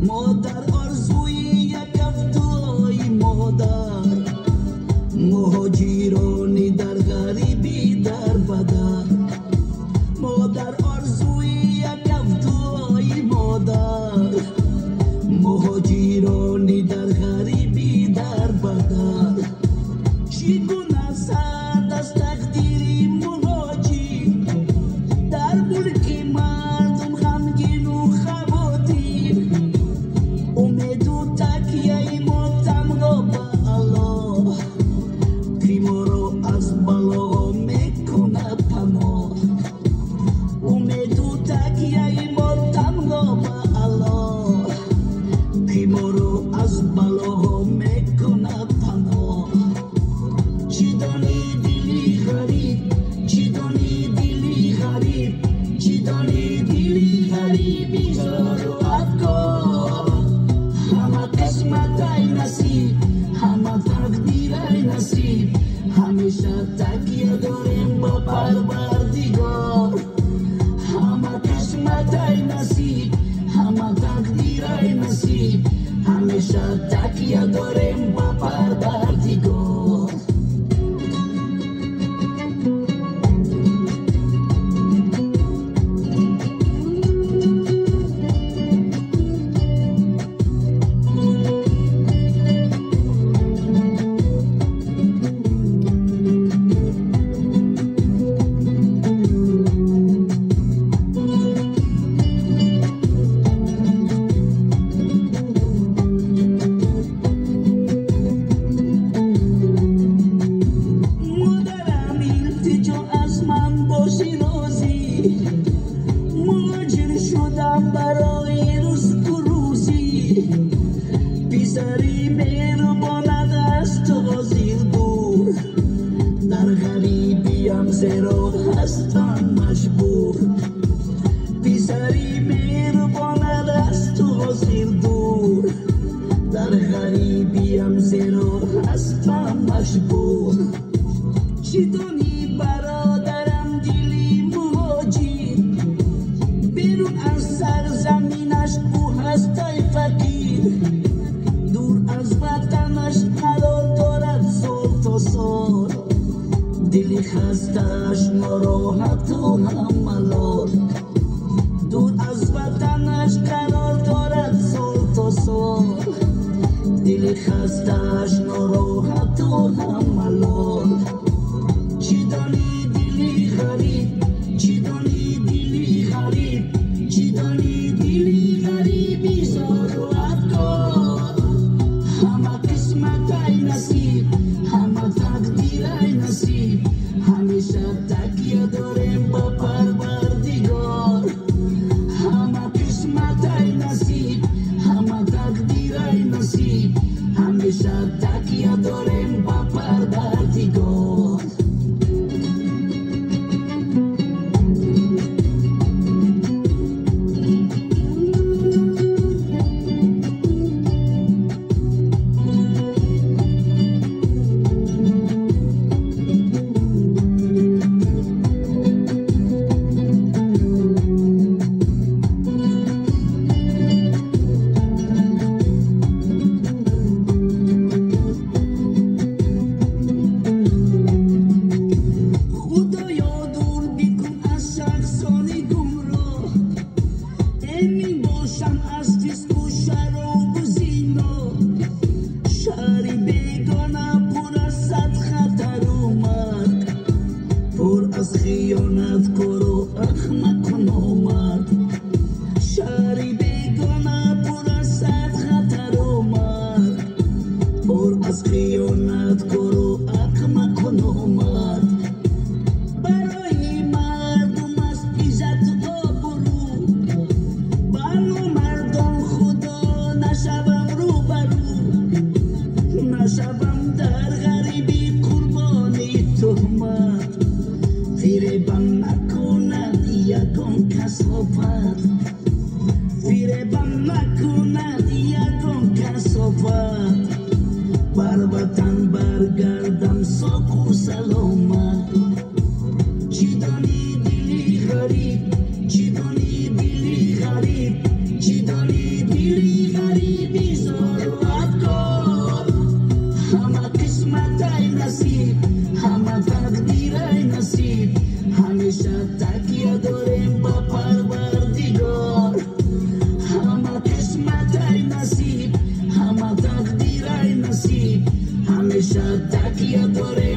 Модар орзуи як ҳафтаи модар, муҳоҷирони дар ғарибӣ дар бадар. Модар орзуи як ҳафтаи модар, муҳоҷирони дар ғарибӣ дар бадар. Чӣ гуна сад аз тақдири муҳоҷир, дар мулки мардум ғамгину хавотир. Умеду такяи мо танҳо ба Аллоҳ, ки моро аз бало мекунад паноҳ. Умеду такяи мо танҳо ба Аллоҳ, ки моро аз бало мекунад паноҳ. Чӣ донӣ дили ғариб, чӣ донӣ дили ғариб, чӣ донӣ дили ғариби зору афкор. Ҳама қисматай насиб, ҳама тақдирай насиб, ҳамеша такя дорем ба Парвардигор. Ҳама қисматай насиб, ҳама тақдирай насиб, ҳамеша такя дорем ба Парвардигор. Модарам, илтиҷо аз ман боши розӣ, муҳоҷир шудам барои ризқу рӯзӣ. Писари меҳрубонат аз ту ҳозир дур, дар ғарибиям зеро ҳастам маҷбур. Писари меҳрубонат аз ту ҳозир дур, дар ғарибиям зеро ҳастам маҷбур. Чӣ донӣ бародарам дили муҳоҷир, берун аз сарзаминаш ӯ ҳастай фақир. Дур аз ватанаш қарор дорад сол то сол, дили хастааш нороҳату ҳам малол. Дур аз ватанаш қарор дорад сол то сол, дили хастааш нороҳату ҳам малол. Чӣ донӣ дили ғариб, чӣ донӣ дили ғариб, чӣ донӣ дили ғариби зору афкор. Ҳама қисматай насиб, ҳама тақдирай насиб, ҳамеша такя дорем ба Парвардигор. Ҳама қисматай насиб, ҳама тақдирай насиб, ҳамеша такя дорем ба Парвардигор. Худоё, дур бикун аз шахсони гумроҳ, эмин бошам аз фисқу шаробу зино. Шаҳри бегона пур аз сад хатару марг, пур аз хиёнаткору аҳмақу номард. Шаҳри бегона пур аз сад хатару марг, пур аз хиёнаткору аҳмақу номард. Барои мардум аст иззату обрӯ, ба номардон Худо нашавам рӯбарӯ. Нашавам дар ғарибӣ қурбони туҳмат, фиребам накунад ягон касофат, фиребам накунад ягон касофат. Бар ватан баргардам соқу саломат. Чӣ донӣ дили ғариб, чӣ донӣ дили ғариб, чӣ донӣ дили Ҳамеша такя дорем.